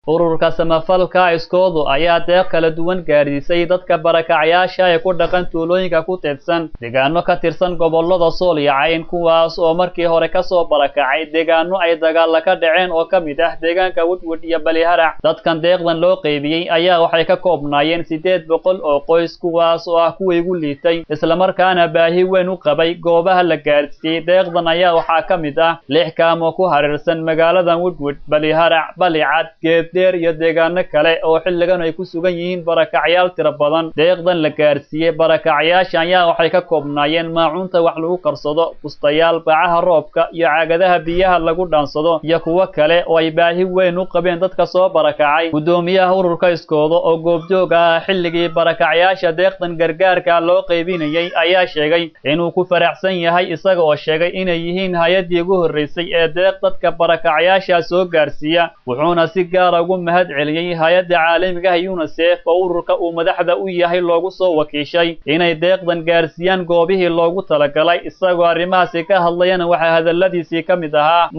Ururka samafalka Iskoodo ayaa deeq kala duwan gaadhsiisay dadka barakacyaasha ee ku dhaqan tuulooyinka ku teedsan deegaano ka tirsan gobollada Sool iyo Cayn, kuwaas oo markii hore ka soo barakacay deegaano ay dagaal ka dhaceen oo ka mid ah deegaanka Woodwood iyo Baliharac. Dadkan deeqdan loo qaybiyey ayaa waxay ka koobnaayeen 800 oo qoys, kuwaas oo ah kuwii ugu liitay isla markaana baahi weyn u qabay. Goobaha la gaadhsiiyey deeqdan ayaa waxaa ka mid ah 6 kaam oo ku hareersan magaalada Woodwood, Baliharac, Balicad, Geed iyo deegaano kale oo xilligan ay ku sugan yihiin barakacyaal tiro badan. Deeqdan la gaarsiiyey barakacyaasha ayaa waxay ka koobnaayeen maacuunta wax lagu karsado, bustayaal, bacaha roobka iyo caagadaha biyaha lagu dhaansado iyo kuwo kale oo ay baahi weyn u qabeen dadka soo barakacay. Gudoomiyaha ururka Iskoodo oo goobjoog ah xilligii barakacyaasha deeqdan gargaarka loo qaybinayay ayaa sheegay inuu ku faraxsan yahay, isaga oo sheegay inay yihiin hay-addii ugu horreysay ee deeq dadka barakacyaasha soo gaarsiiya, wuxuuna si gaar ah ugu mahad celiyey hay-adda caalamiga ah UNICEF oo ururka uu madaxda u yahay loogu soo wakiishay inay deeqdan gaarsiiyaan goobihii loogu talagalay. Isagoo arrimahaasi ka hadlayana waxaa hadalladiisii ka mid ahaa: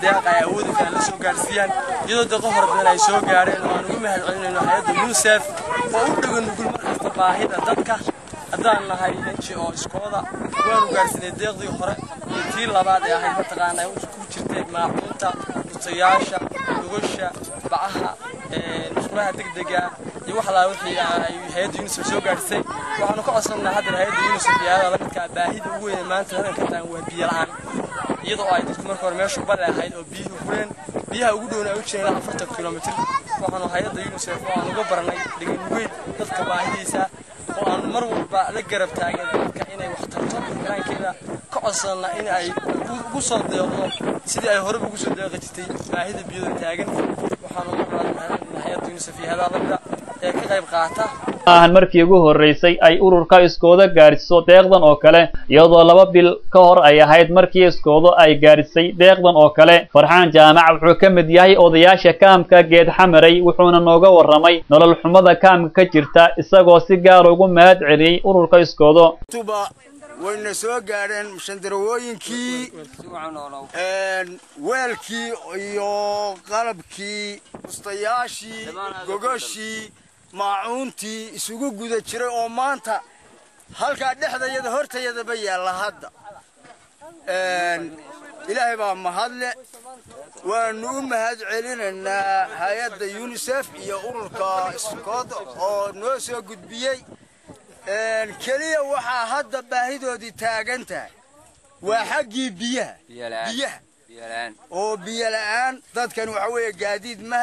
deeq ay awoodi karaan la soo gaarsiiyaan, iyadoo deeqo hore badan ay soo gaareen oo aan ugu mahad celinayno hay-adda UNICEF oo u dhagan nugul markasta baahida dadka. Haddaan nahay NGO Iskooda, waanu gaarsiinay deeqdii hore iyo tii labaad ee ahayd mataqaanaa ku jirtay maacuunta, bustayaasha, gogosha, bacaha, musqulaha degdega iyo wax alaa wixii ay hay-adda UNICEF soo gaadhisay. Waxaanu ka codsannaa haddana hay-adda UNICEF iyo hay-adaha la midka ah, baahida ugu weyn ee maanta halkan ka taagan waa biyo la'aan, iyadoo ay dadku marka hore meeshu bale ahayd oo biyuhu gureen, biyaha ugu dhowna ay u jireen ilaa 40 kilomitir. Waxaanu hay-adda UNICEF oo aan uga baranay dhiganugeyn dadka baahidiisa oo aanu mar walba la garab taagan dadka inay wax tarto karaankeeda, ka codsannaa in ay ugu soo deeqdo sidii ay horeba ugu soo deeqi jirtay baahida biyada taagan. Waxaanu uga baranay hay-adda UNICEF iyo hay-adaha lamida ee ka qayb qaata. Maahan markii ugu horreysay ay ururka Iskoodo gaadhsiiso deeqdan oo kale, iyadoo 2 bil ka hor ay ahayd markii Iskoodo ay gaadhisay deeqdan oo kale. Farxaan Jaamac wuxuu ka mid yahay odayaasha kaamka Geed Xamaray, wuxuuna nooga warramay nolol xumada kaamka ka jirta, isagoo si gaar ugu mahad celiyey ururka Iskoodo. Tuba wayna soo gaadheen shandarawooyinkii, weelkii iyo qalabkii, bustayaashii, gogoshii, maacuuntii isugu guda jiray oo maanta halkaa dhexdayada hortayadaba yaalla. Hadda Ilaahay baa mahadle, waanu u mahad celinaynaa hay-adda UNICEF iyo ururka Iskooda oo noo soo gudbiyey. Keliya waxaa hadda baahidoodii taagan tahay waa xaggii biyaha, biyaha oo biyo la'aan dadkan waxa weeye gaadiid ma